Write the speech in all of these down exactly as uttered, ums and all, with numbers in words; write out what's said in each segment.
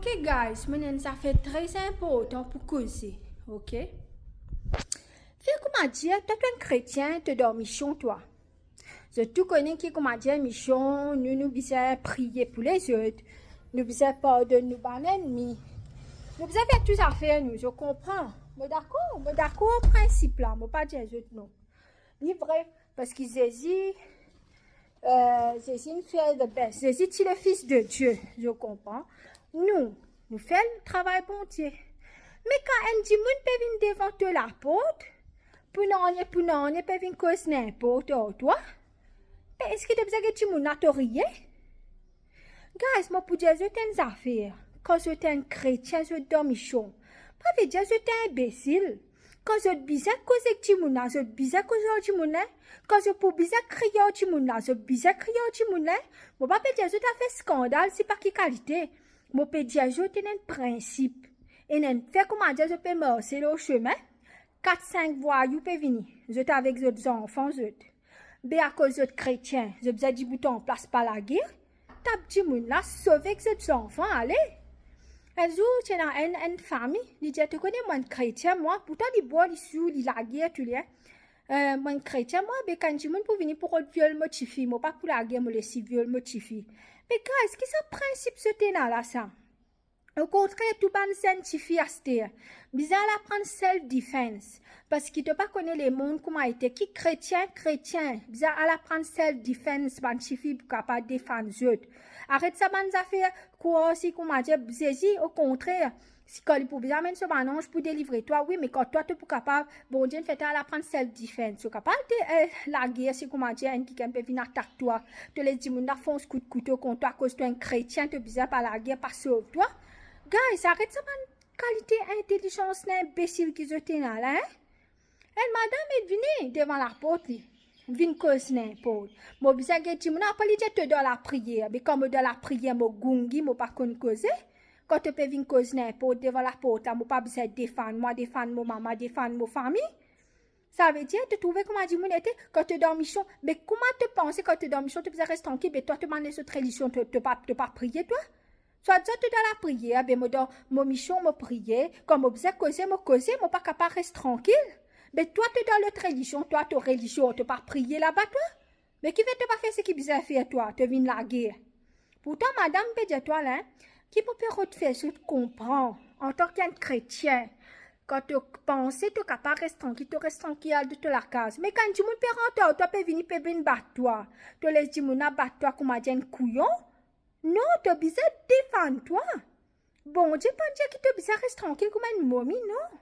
Ok, guys, mo ena enn zafer tre inportan pou koze, ok? Fer koumadir, twa to enn kretien, to dan mision, twa. Zot tou kone ki koumadir mision, nou, nou bizin priye pou lezot, nou bizin pardonn nou bann lennmi, nou bizin fer tou zafer nou, zot konpran? Mo dakor, mo dakor ar prinsip la, mo pa dir zot non. Li vre, parski Zezi, eh, Zezi inn fer the best. Zezi ti le Fis de Die, zot konpran? Nou, nou fer travay Bondie. Me kan enn dimoun pe vinn devan to laport, pou nanye, pou nanye, pe vinn koz ninport ar twa, be eski to bizin get dimoun la to riye? Guys, mo pou dir zot enn zafer. Kan zot enn kretien, zot dan mision, pa vedir zot inbesil. Kan zot bizin koz ek dimoun la, zot bizin koz ar dimoun la. Kan zot pou bizin kriye ar dimoun la, zot bizin kriye ar dimoun la. Mo pa pe dir zot al fer skandal, sipa ki kalite. Mo pe dir zot ena enn prinsip. Ena enn, fer koumadir zot pe marse lor sime, kat, sink vwayou pe vini, zot avek zot zanfan, zot. Be akoz zot kretien, zot bizin dibout anplas, pa lager. Tap dimoun la, sove ek zot zanfan, ale. Enn zour, ti ena enn, enn fami, li dir, "To kone mwa enn kretien, mwa," pourtan li bor, li sour, li lager, tou li, eh. "Eh, mwa enn kretien, mwa, be kan dimoun pou vini pou rod viol mo tifi, mo pa pou lager, mo les li viol mo tifi." Me guys, ki sa prinsip zot ena la sa? Okontrer, tou bann zenn tifi aster bizin al aprann self defense, parski to pa kone lemond kouma ete, ki kretien, kretien, bizin al aprann self defense, bann tifi pou kapav defann zot. Aret sa bann zafer krwar si koumadir Zezi, okontrer, si kan li pou bizin amenn so bann anz pou delivre twa, wi, me kan twa to pou kapav, Bondie inn fer twa al aprann self defense. To kapav de, eh, lager, si koumadir enn kikenn pe vinn atak twa, to les dimoun la fons kout kouto kont twa, akoz to enn kretien, to bizin pa lager, pa sov twa. Guys, aret sa bann kalite intelizans inbesil ki zot ena la, eh? Enn madam, li vini devan laport, li vinn koz ninport. Mo bizin get dimoun la, apre li dir to dan lapriyer. Be kan mo dan lapriyer, mo goungi, mo pa konn koze. Kan to pe vinn koz ninport devan laport la, mo pa bizin defann mwa, defann mo mama, defann mo fami. Savedir, to trouve kouma dimoun ete, kan to dan mision, be kouma to panse kan to dan mision, to bizin res trankil, be twa to bann lezot relizion, to, to pa, to pa priye, twa? Swadizan to dan lapriyer, be mo dan mo mision, mo priye, kan mo bizin koze, mo koze, mo pa kapav res trankil. Be twa to dan lot relizion, twa to relizion, to pa priye laba, twa? Me kifer to pa fer seki bizin fer twa, to vinn lager? Pourtan, madam, pe dir twa la, ki pou pe rod fer zot konpran, antan ki enn kretien, kan to panse to kapav res trankil, to res trankil, al dan to lakaz. Me kan dimoun pe rant ar twa, pe vini, pe vinn bat twa, to les dimoun la bat twa kouma dir enn kouyon? Non, to bizin defann twa. Bondie pa dir ki to bizin res trankil kouma enn momi, non.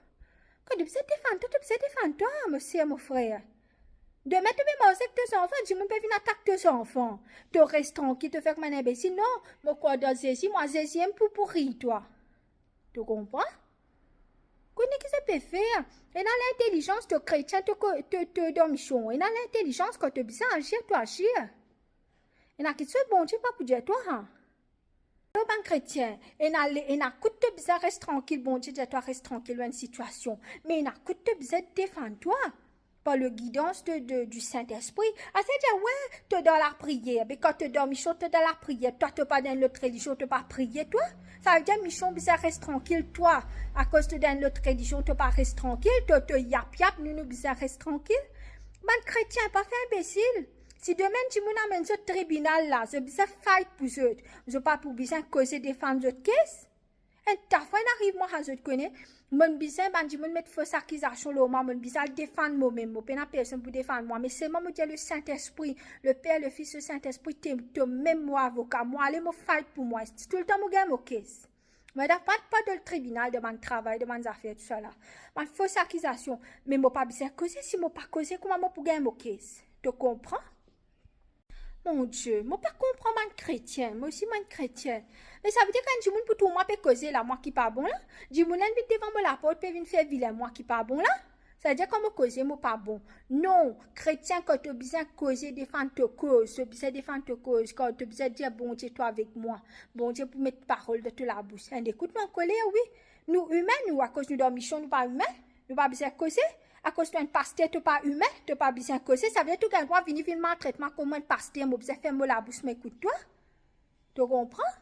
Kan to bizin defann twa, to bizin defann twa, mo ser, mo frer. Demin to pe marse ek to zanfan, dimoun pe vinn atak to zanfan. To res trankil, to fer kouma enn inbesil, non, mo krwar dan Zezi, mwa Zezi mem pou, pou pouri twa. To konpran? Kone ki zot pe fer? Ena lintelizans, to kretien, to ko-, to, to dan mision. Ena lintelizans, kan to bizin azir, to azir. Ena kiksoz Bondie pa pou dir twa, ha? To bann kretien, ena le-, ena kout to bizin res trankil, Bondie dir twa res trankil lor enn sitiasion. Me ena kout to bizin defann twa par le gidans de, de, du Saint-Esprit. Aster dir, we, to dan lapriyer, be kan to dan mision, to dan lapriyer, twa to pa dan enn lot relizion, to pa priye, twa? Savedir mision bizin res trankil, twa, akoz to dan enn lot relizion, to pa res trankil, to, to yap yap, nou, nou bizin res trankil. Bann kretien, pa fer inbesil. Si demin dimoun amenn zot tribinal la, zot bizin fight pou zot, zot pa pou bizin koze defann zot kes? Enn ta fwa inn ariv mwa, sa zot kone, mo'nn bizin bann dimoun met fos akizasion lor mwa, mo'nn bizin al defann momem, mo pena personn pou defann mwa, me selman mo dir le Saint-Esprit, le Père, le Fils, le Saint-Esprit, te, to mem mo avoka, mo ale mo fight pou mwa, toultan mo gagn mo kes. Mo ena pa, pa dan tribinal, dan bann travay, dan bann zafer, tousala. Bann fos akizasion, me mo pa bizin koze, si mo pa koze, kouma mo pou gagn mo kes? To konpran? Mon Die, mo pa konpran bann kretien, mo osi bann kretien. Me savedir kan dimoun pou trouv mwa pe koze la, mwa ki pa bon la? Dimoun la vinn devan mo laport, pe vinn fer vilin, mwa ki pa bon la? Savedir kan mo koze, mo pa bon? Non, kretien, kan to bizin koze, defann to koz, to bizin defann to koz, kan to bizin dir, Bondie, to avek mwa, Bondie pou met parol dan to labous. Enn de kout nou ankoler, wi. Nou imin, nou, akoz nou dan mision, nou pa imin, nou pa bizin koze. Akoz to enn paster, to pa imin, to pa bizin koze, savedir to gagn drwa vini, vinn maltret mwa kouma enn paster, mo bizin ferm mo labous, mo ekout twa. To konpran?